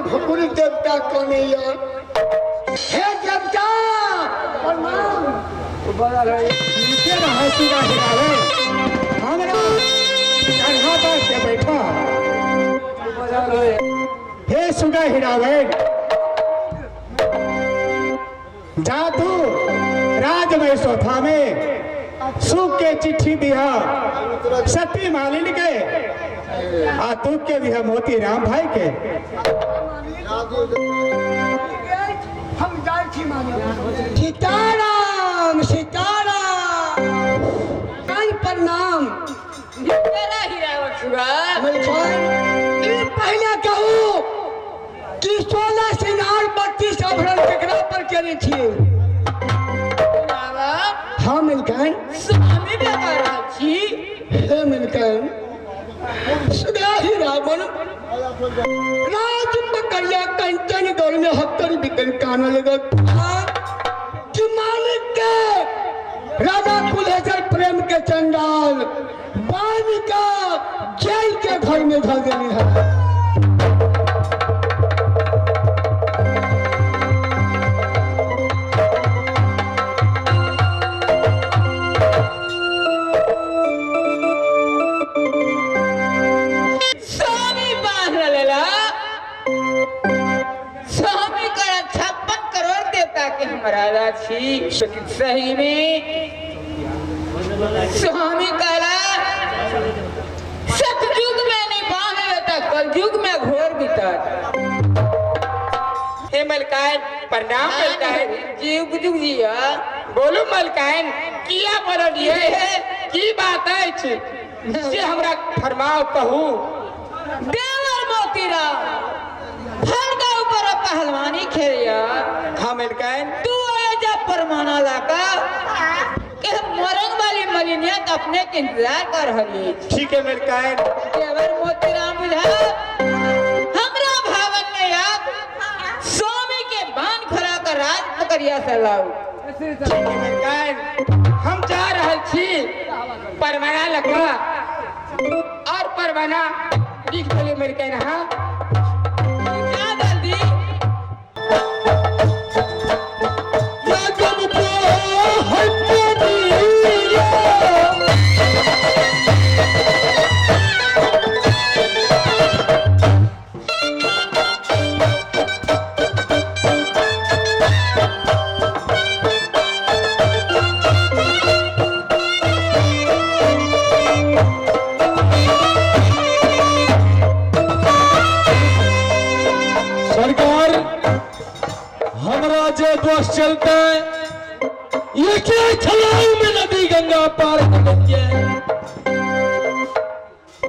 भुकुर भुकुर देवता कनैया। हे देवता प्रणाम। नीचे रहा सुगा हिरावे, हमरा चढ़ा पर के बैठा। हे सुगा हिरावे, जा तू राज में सोथा में सुख के चिट्ठी दिया सती मालिन के, आ तू के दिया मोती राम भाई के। हम जाइ छी मालिक। सीताराम सीताराम, कान प्रणाम। तेरा हीरा छुआ मलखान, ई पहले कहू कि 16 श्रृंगार 32 आभरण केकरा पर केने छियै? हाँ मलखान। स्वामी बता रहल छी। हे मलखान, सुगाही रावण राज पकड़िया कंचन गढ़ में हत्तर बिकल काना लगत कि मालिक के राजा कुलेश्वर प्रेम के चंडाल बांध का जेल के घर में धर देने है। स्वामी बांध लेला, स्वामी कर 56 करोड़ देवता के हम राजा छी। लेकिन सही में स्वामी कहला सतयुग में नहीं बांध लेता, कलयुग में घोर बीतत। हे मलकाइन प्रणाम। मलकाइन जीव जुग जिया। बोलू मलकाइन, किया बोललिए, की बात अछि से हमरा फरमाओ कहू। देवर मोतीराम फल का ऊपर पहलवानी खेलिया। हाँ मलकाइन। तू आया जब परमाना लाका के मरंग वाली मलिनिया अपने के इंतजार कर रही। ठीक है मलकाइन। देवर मोतीराम बुझा हमरा भावन में याद स्वामी के बांध खड़ा कर राज पकड़िया से लाऊ। ठीक है मलकाइन, हम जा रहल छी परवाना लखा और परवाना लिख देलिए मलकाइन। हाँ जा जल्दी। लगन पे हटनिया, सरकार हमरा जे दोष चलते ये क्या छलाऊ में नदी गंगा पार कर दिए।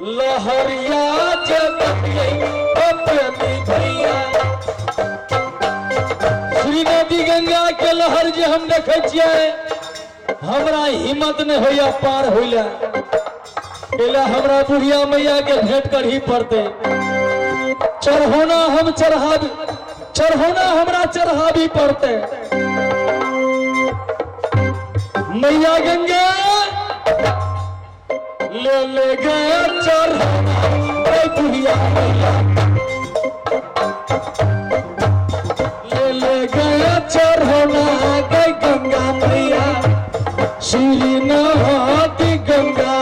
लहरिया जे बतियै ओ प्रेमी भैया, श्री नदी गंगा के लहर जे हम देखे छियै, हमरा हिम्मत नहीं होइया पार होइला। पहले हमरा बुढ़िया मैया के भेंट करही पड़ते। चढ़ौना हम चढ़ाबी, चढ़ौना हमरा चढ़ाबी पड़ते। मैया गंगा ले ले गया चढ़ौना, ओ बुढ़िया मैया ले ले गया चढ़ौना गई गंगा मैया, श्री नदी गंगा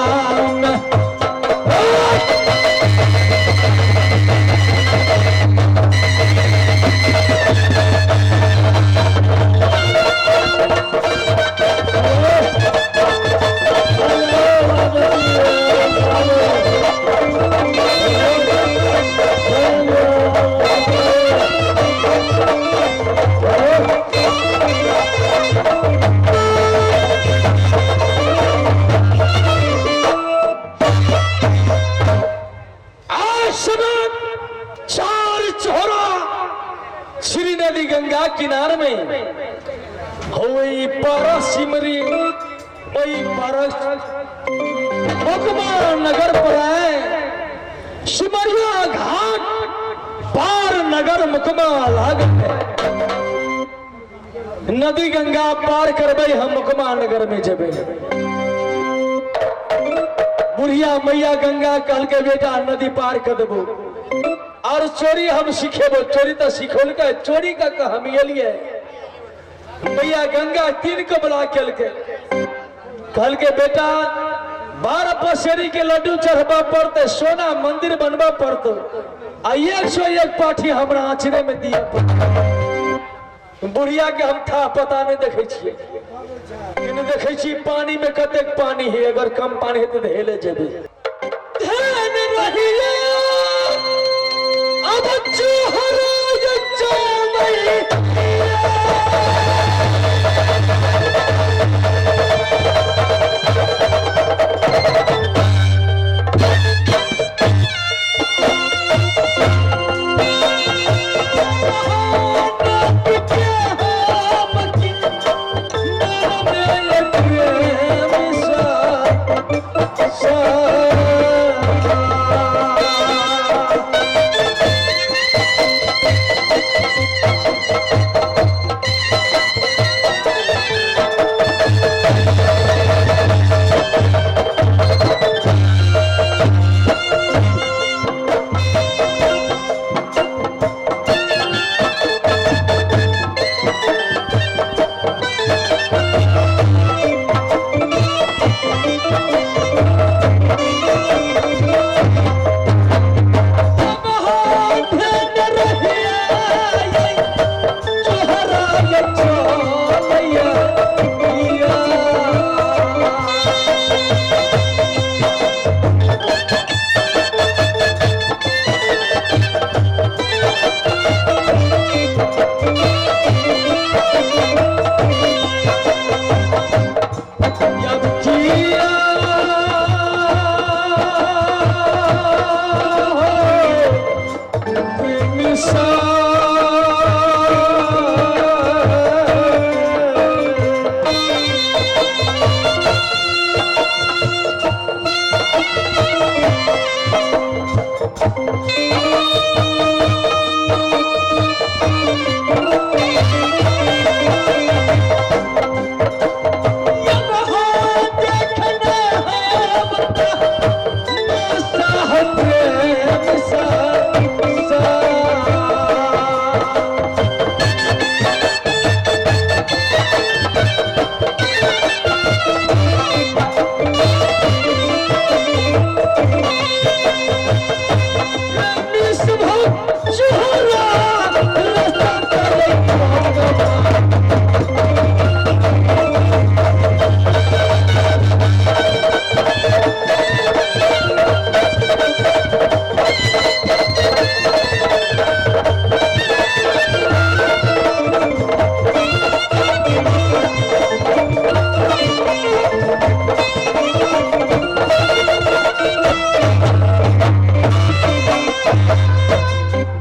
में। आसमान चार छोरा श्री नदी गंगा किनार में होई पर सिमरी ओई पर मुकमा नगर पर है सिमरिया घाट पार नगर मुकमा लागत है। नदी गंगा पार करबै हम मुकमा नगर में जेबै। बुढ़िया मैया गंगा कहल के बेटा नदी पार कर देबो। और चोरी हम सिखेबो। चोरी तो सिखौलकै, चोरी का के हम एलियै। मैया गंगा तीन के बुला केलकै, कहलकै बेटा 12 पसेरी के लड्डू चढ़बा पड़तै, सोना मंदिर बनबा पड़तौ आ 101 पाठी हमरा आँचरे में दिया पड़तौ। बुढ़िया के हम था पता नहीं देखै छियै कि नहि देखै छी पानी में कतेक पानी है, अगर कम पानी है तो हेले जेबै। ध्यान रहिए अब चोहरा जावै।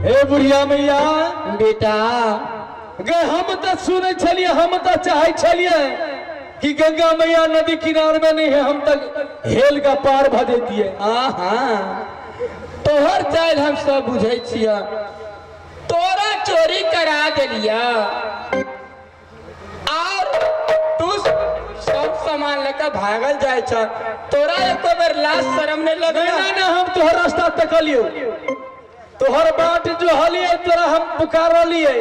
हे बुढ़िया मैया बेटा गे, हम तो सुनै छलियै, हम तो चाहै छलियै कि गंगा मैया नदी किनार में नहीं है, हम तक हेल का पार भ जैतियै। आहा, तोहर चालि हम सब बुझै छियै। तोरा चोरी करा देलिया और तू सब सामान लेकर भागल जाय छ, तोरा एको बेर लाज शरम नहीं लगल? नहीं नहीं, हम तोहर रास्ता तकलियो, तोहर बाट जो हलिए तोरा हम पुकारलिए,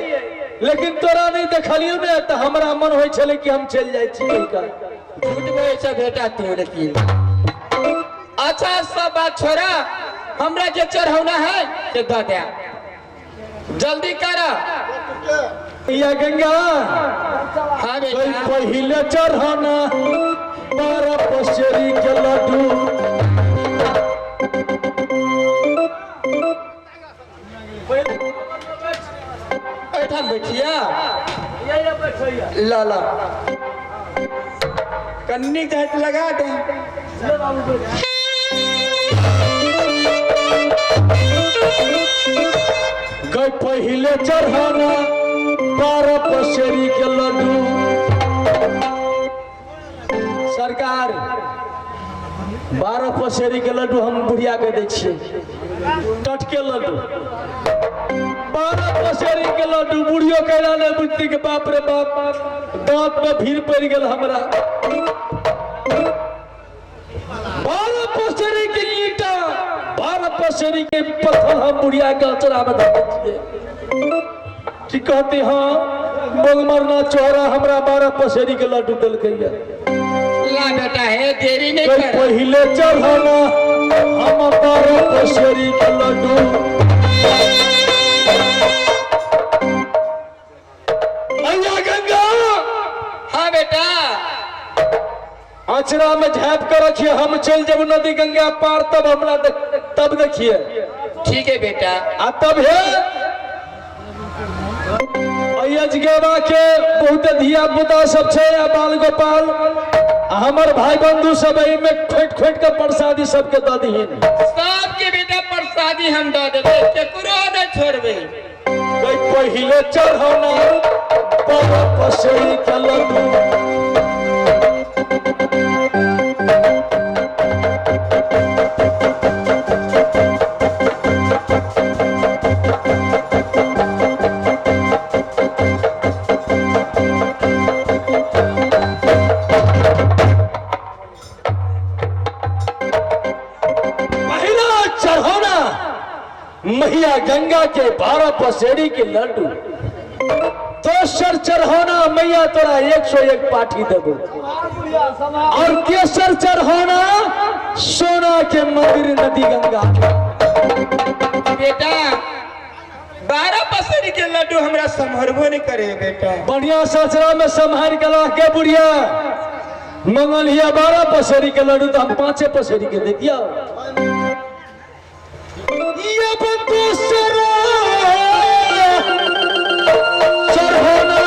लेकिन तोरा नहीं देखलियो ने तो हमरा मन होइ छलै कि हम चलि जाइ छी कहिका। झूठ बोलै छ बेटा तू। लेकिन अच्छा सब बात छोड़ा, हमरा जे चढ़ौना है से दऽ दे, जल्दी कर। या गंगा। हाँ कोई बेटा। पहिले चढ़ाना 12 पसेरी के लड्डू। एहिठाम बैठिया ला ला कन्नी जाइत लगा दे। गई पहिले चढ़ाना 12 पसेरी के लड्डू। सरकार 12 पसेरी के लड्डू हम बुढ़िया के दै छियै, टटके लड्डू 12 पसेरी के लड्डू। बुढ़ियो कैला नहीं बुझती के बाप रे बाप, दांत में भीड़ पड़ गेल हमरा। 12 पसेरी के ईटा, 12 पसेरी के पत्थर हम बुढ़िया के अचरा में धऽ दै छियै। की कहती, हाँ बंगमरना चोरा हमरा 12 पसेरी के लड्डू देलकै। ला बेटा, हे देरी नहीं कई कर। पहिले चढ़ाना हम 12 पसेरी के लड्डू। मैया गंगा। हाँ बेटा। अचरा में झाँप के रखिए, हम चल जब नदी गंगा पार तब हमरा तब देखिए। ठीक है बेटा। आ तब हे अजगेबा के बहुत धिया पुता सब छै आ बाल गोपाल आ हमर भाई बंधु सब एहिमे खोटि खोटि के प्रसादी सबके दऽ दीहिन। सबके बेटा प्रसादी हम दऽ देबै, केकरो नहि छोड़बै। गई पहिले चढ़ौना 12 पसेरी के लड्डू। पहिला चढ़ौना मैया गंगा के 12 पसेरी के लड्डू। दोसर चढ़ौना मैया तोरा 101 पाठी देबो और तेसर चढ़ौना सोना के मंदिर नदी गंगा। बेटा, 12 पसेरी के लड्डू हमरा सम्हरबो नहीं करे बेटा। बढ़िया सचरा में सम्हार के ला के बुढ़िया मंगलिया 12 पसेरी के लड्डू तो हम 5 पसेरी के दे दिया। ये दोसरा चढ़ौना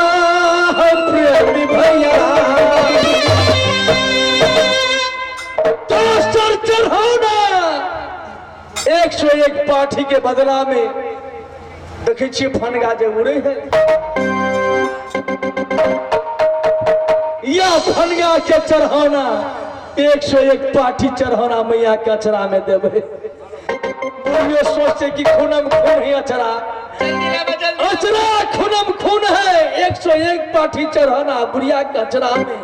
है प्रेमी भैया, दोसर चढ़ौना 101 पाठी के बदला में देखै छियै फनगा जे उड़े है। या फनगा के चढ़ौना 101 पाठी चढ़ौना मैया के अचरा में देबै। बुढ़ियो सोचते कि खूनम खून ही अचरा। जल्दी लाबा, जल्दी। अचरा खूनम खून है, 101 पाठी चढ़ौना बुढ़िया के अचरा में।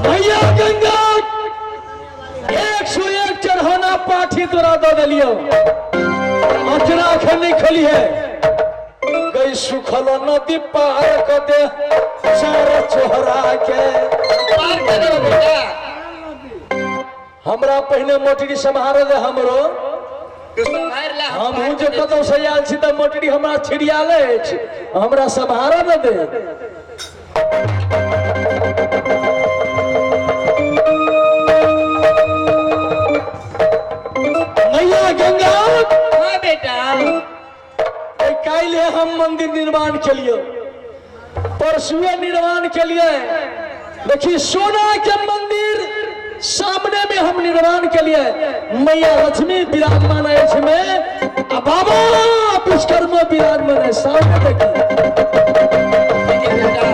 मैया गंगा 101 चढ़ौना पाठी तोरा दऽ देलियौ, अचरा एखन नहीं खोली है। गई सुखल नदी पार कर दे चार चोहरा के। पार कर देबो बेटा। हमरा पहिने मोटरी सम्हारे दे हमरो। तू सम्हार ला। हम हमहूँ पार जे कर देब। कतौ से आयल छी तऽ मोटरी हमरा छिड़ियाल अछि, हमरा सम्हारऽ न दे। मैया गंगा। हाँ बेटा। काल्हि हम मंदिर निर्माण के लिए, परसुए निर्माण के लिए, देखिए सोना के मंदिर सामने में हम निर्माण के लिए मैया लक्ष्मी विराजमान अछि में आ बाबा विश्वकर्मा विराजमान है सामने, देखिए। ठीक है बेटा।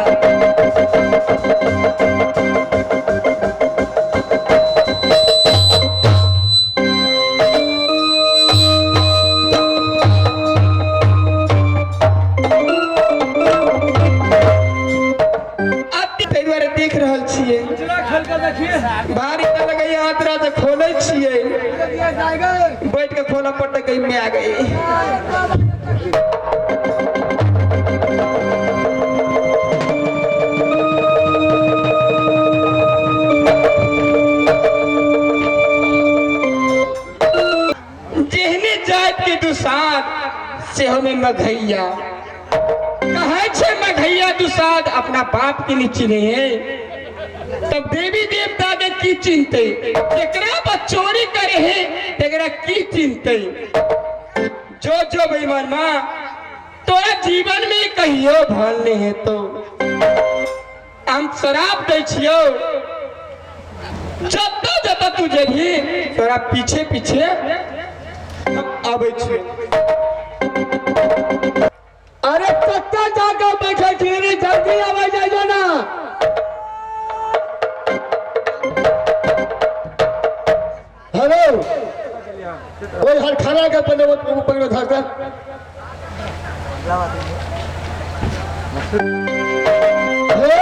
अब ताहि दुआरे देख रहल छियै, भारी तऽ लगैया आंतरा जे खोलै छियै, बैठ के खोलऽ पड़तै। कहीं में आ गई। जेहने जात के दुसाध सेहो में मघैया कहै छै, मघैया दुसाध अपना बाप के नहीं चिन्है है तब देवी देवता के की चिन्हतै? जेकरा पर चोरी करे है तेकरा की चिन्हतै? जो जो बेईमान माँ, तोरा जीवन में कहियो भल नहीं है तो हम शराब दै छियौ, जतऽ जतऽ तू जेबही तोरा पीछे पीछे हम आबै छियौ। के पहले वो पकड़ो धर हे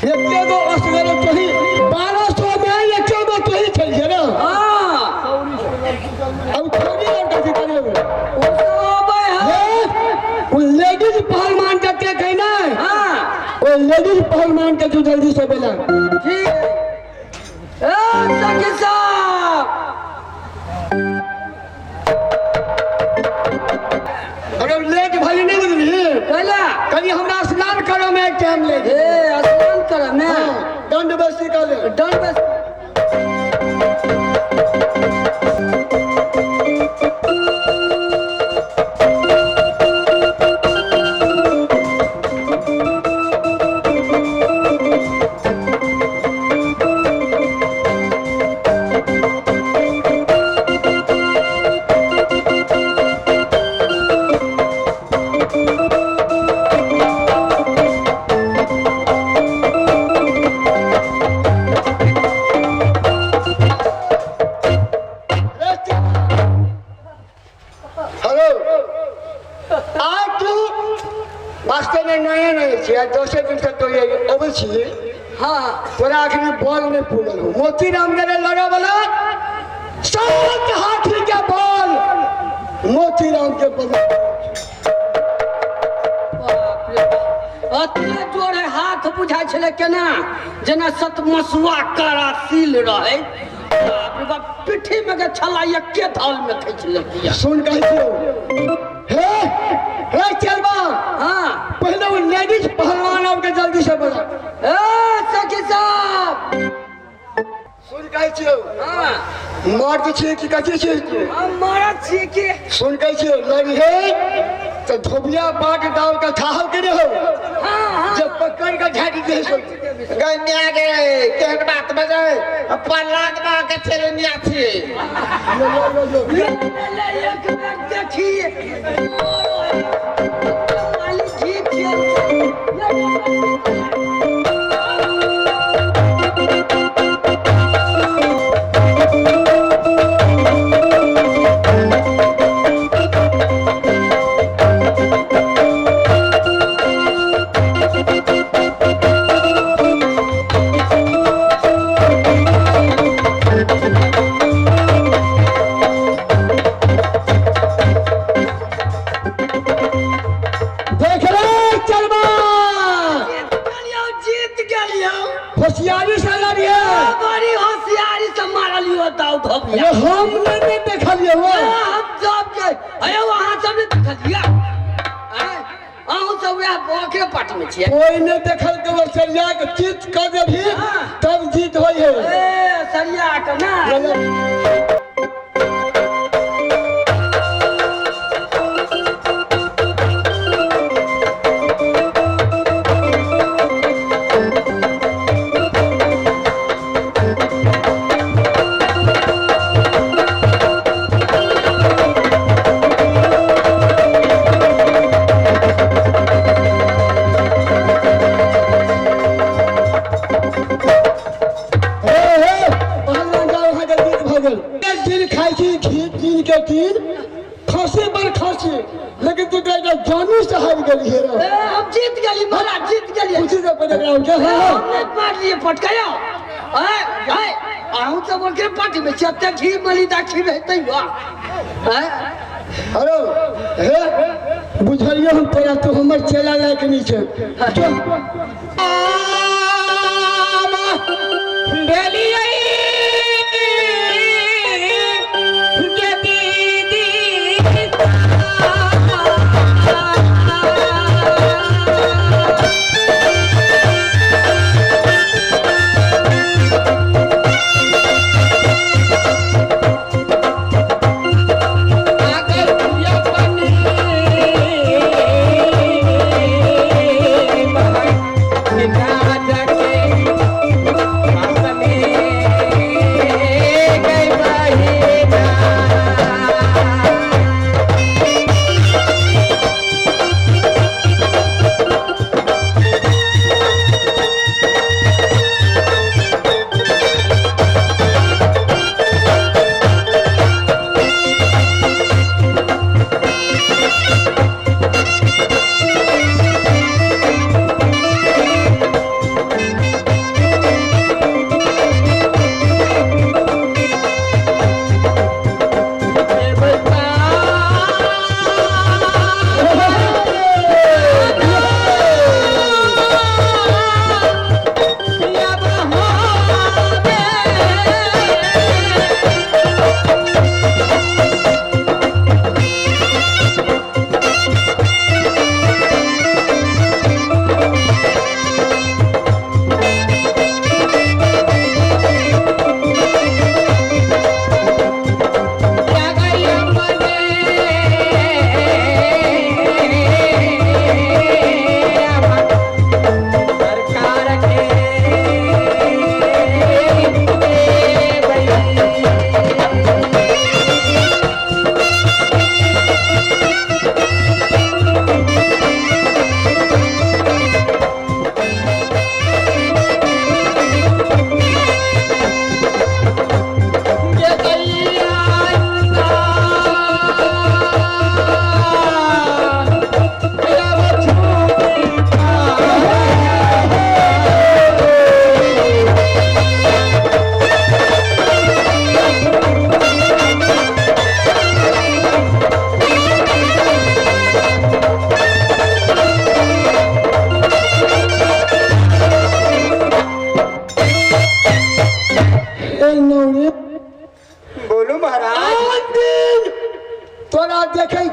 एके गो असगर तोही 1200 में एके गो तोही चल ना। हाँ अब थोड़ी और कथी करे ओ सब है। वो लेडीज पहलवान जते कहे ना। हाँ वो लेडीज पहलवान के तू जल्दी से बोला। ठीक ए सखी साहब अगर लेट भली नहीं बुझली कहला कभी हमरा स्नान करो में टाइम ले। ए स्नान कर में दंड बस्ती कर ले। दंड बस हेलो आज तू वास्तव में नया नहीं छियै दोसर दिन से तो ये अबै छियै। हाँ तोरा अखनी बॉल नहीं पूगल हो। मोतीराम गेले लड़े वाला 7 हाथी के बॉल मोतीराम के बदल। बाप रे बाप अतने जोर है हाथ बुझाइ छलै केना जेना सतमसुआ करा सील रहे। बाप रे बाप पिट्ठी में के छला एके थाल में खींच लेलकै। सुन कहै छियौ हे हे चलबा। हाँ पहले वो लेडीज पहलवान आब के जल्दी से बोला। ए सखी साहब सुन कहै छियौ हाँ मर्द छियै कि कथी छियै? हम मरद छियै कि। सुन कहै छियौ लड़िहे तऽ धोबिया बाट दाव के थाहल के हो। हाँ हाँ जब पकड़ के झाड़ी दे सुन गन्या गे केहन बात बजै पल्लाक बा के चलनिया छियै। ले ले एक बेर देखी मालिक घी खेल। देख रे चलबा जीत गेलियौ होशियारी से लड़िहे। बड़ी होशियारी से मारलियो ताऊ धोबिया। अरे हम नहीं देखलियै हो। हम सब के अरे वहाँ सब ने देखलिया अहूँ सब वएह ओकरे पार्टी में छियै। कोई नहीं देखल के वो सरिया के जीत कर देबही तब जीत होई है। ए सरिया के ना पहलवान जाओ वहाँ के जीत भऽ गेल। एक दिन खाइ छी घी कीन के कीन खसी पर खसी लेकिन तू तऽ एकटा जानू से हारि गेली हे ए हम जीत गेली महाराज जीत गेली। पूछी से पहिले एकरा के। हाँ हम नहीं मारलिए पटकायो। आय आय अहूँ सब ओकरे पार्टी में छियै एते घी मलिदा खिबेतै वाह। हेलो हे बुझलियो हम तोरा तू हमर चेला लायक नहीं छै। चल गई बहिना।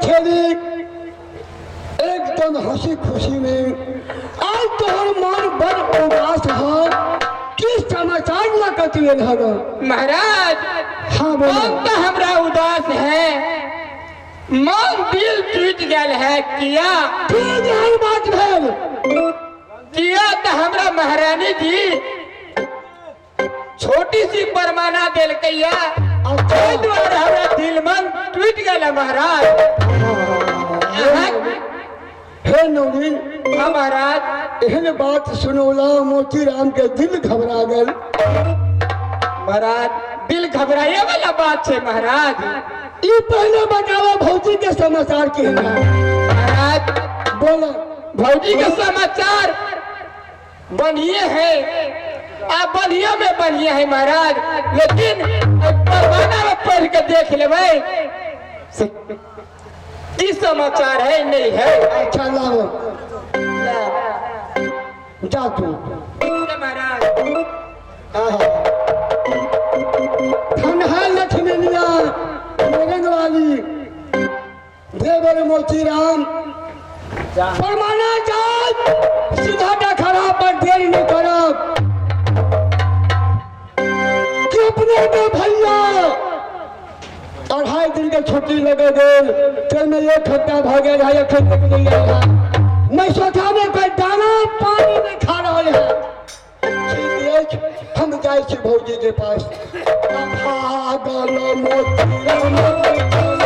छेली एकदम हंसी खुशी में। आज तोहर मन बड़ उदास है, की समाचार लकत लेल हग? महाराज, हाँ, बोलो। मन तो हमरा उदास है, मन दिल टूट गल है। किया? की एहन बात भेल? किया तो हमरा महारानी जी छोटी सी परमाना देलकैया, एहि दुआरे हमरा दिल मन टूट गेल है महाराज। हे नवीन। हाँ महाराज। एहन बात सुनौला मोतीराम के दिल घबरा गेल। महाराज, दिल घबराए वाला बात है महाराज। ई पहले बताओ, भौजी के समाचार की है? महाराज। बोलो। भौजी के समाचार बढ़िए है, आ बढ़िया में बढ़िया है महाराज, लेकिन परवाना में पढ़ के देख लेबै से की समाचार है, नहीं है। अच्छा, लाओ, जा तू। महाराज। ठंडा लक्ष्मणिया मगन वाली देवर मोतीराम परमाना जात सीधा खड़ा पर देर नहीं करब कि अपने के भैया 2.5 दिन के छुट्टी लगे गेल, ताहिमे एक हफ्ता भऽ गेल है, एखन तक नहीं आयल है। मैं सोचा में कोई दाना पानी नहीं खा रहल है। ठीक अछि, हम जाइ छी भौजी के पास। भागल मोतीराम।